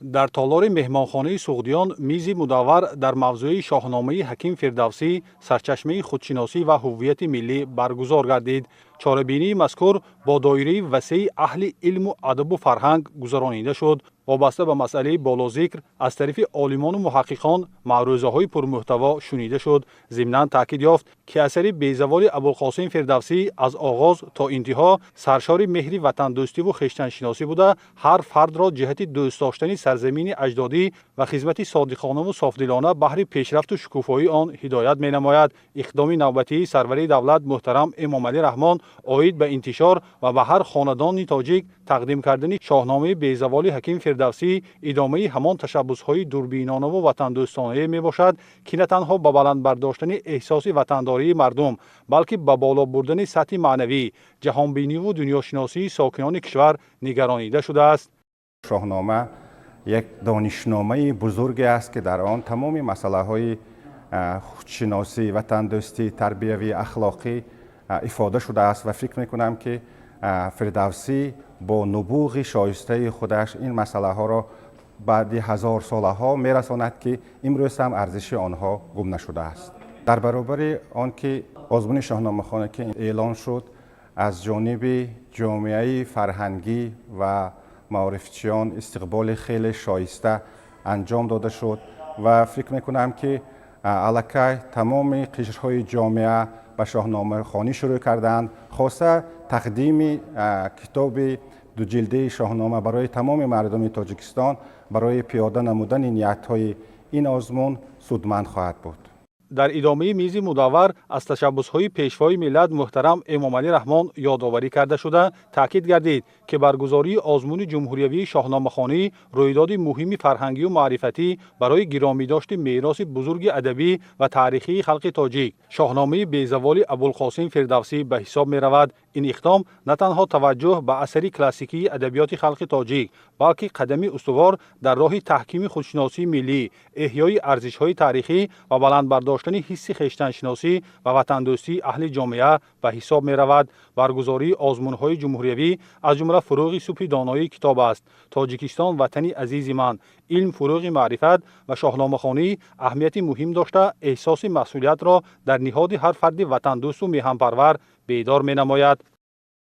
Дар толори меҳмонхонаи Суғдиён мизи мудаввар дар мавзӯи Шоҳномаи Ҳаким Фирдавсӣ, сарчашмаи худшиносӣ ва ҳуввияти миллӣ баргузор гардид. Чорабинии мазкур бо доираи васеи аҳли илму адабу фарҳанг гузаронида шуд. Вобаста ба масъалаи болозикр аз тарафи олимону муҳаққиқон маърӯзаҳои пурмуҳтаво шунида шуд. Зимнан таъкид ёфт, ки асари безаволи Абулқосим Фирдавсӣ аз оғоз то интиҳо саршори меҳри ватандӯстиву хештаншиносӣ буда, ҳар фардро ҷиҳати дӯст доштани сарзамини аҷдодӣ ва хизмати содиқонаву софдилона баҳри пешрафту шукуфоии он ҳидоят менамояд. Иқдоми навбатии сарвари давлат муҳтарам Эмомалӣ Раҳмон оид ба интишор ва ба ҳар хонадони тоҷик тақдим кардани Шоҳномаи безаволи Ҳаким Фирдавсӣ идомаи ҳамон ташаббусҳои дурбинонаву ватандӯстонае мебошад, ки на танҳо ба баланд бардоштани эҳсоси ватандории мардум, балки ба боло бурдани сатҳи маънавӣ, ҷаҳонбиниву дунёшиносии сокинони кишвар нигаронида шудааст. Шоҳнома як донишномаи бузурге аст, ки дар он тамоми масъалаҳои худшиносӣ, ватандӯстӣ, тарбиявӣ, ахлоқӣ ифода шудааст ва фикр мекунам, ки Фирдавсӣ бо нубуғи шоистаи худаш ин масъалаҳоро баъди ҳазорсолаҳо мерасонад, ки имрӯз ҳам арзиши онҳо гум нашудааст. Дар баробари он ки озмуни шоҳномахонӣ ки эълон шуд, аз ҷониби ҷомеаи фарҳангӣ ва маорифчиён истиқболи хеле шоиста анҷом дода шуд ва фикр мекунам, ки аллакай тамоми қишрҳои ҷомеа ба шоҳномахонӣ шурӯъ карданд. Хоса тақдими китоби дуҷилдии Шоҳнома барои тамоми мардуми Тоҷикистон барои пиёда намудани ниятҳои ин озмун судманд хоҳад буд. Дар идомаи мизи мудаввар аз ташаббусҳои Пешвои миллат муҳтарам Эмомалӣ Раҳмон ёдоварӣ карда шуда, таъкид гардид, ки баргузории озмуни ҷумҳуриявии шоҳномахонӣ рӯйдоди муҳими фарҳангию маърифатӣ барои гиромидошти мероси бузурги адабӣ ва таърихии халқи тоҷик, Шоҳномаи безаволи Абулқосим Фирдавсӣ ба ҳисоб меравад. Ин иқдом на танҳо таваҷҷӯҳ ба асари классикии адабиёти халқи тоҷик, балки қадами устувор дар роҳи таҳкими худшиносии миллӣ, эҳёи арзишҳои таърихӣ ва баланд бардоштани ҳисси хештаншиносӣ ва ватандӯстии аҳли ҷомеа ба ҳисоб меравад. Баргузории озмунҳои ҷумҳуриявӣ, аз ҷумла «Фурӯғи субҳи доноӣ китоб аст», «Тоҷикистон ватани азизи ман», «Илм фурӯғи маърифат» ва шоҳномахонӣ аҳамияти муҳим дошта, эҳсоси масъулиятро дар ниҳоди ҳар фарди ватандӯсту меҳанпарвар бедор менамояд.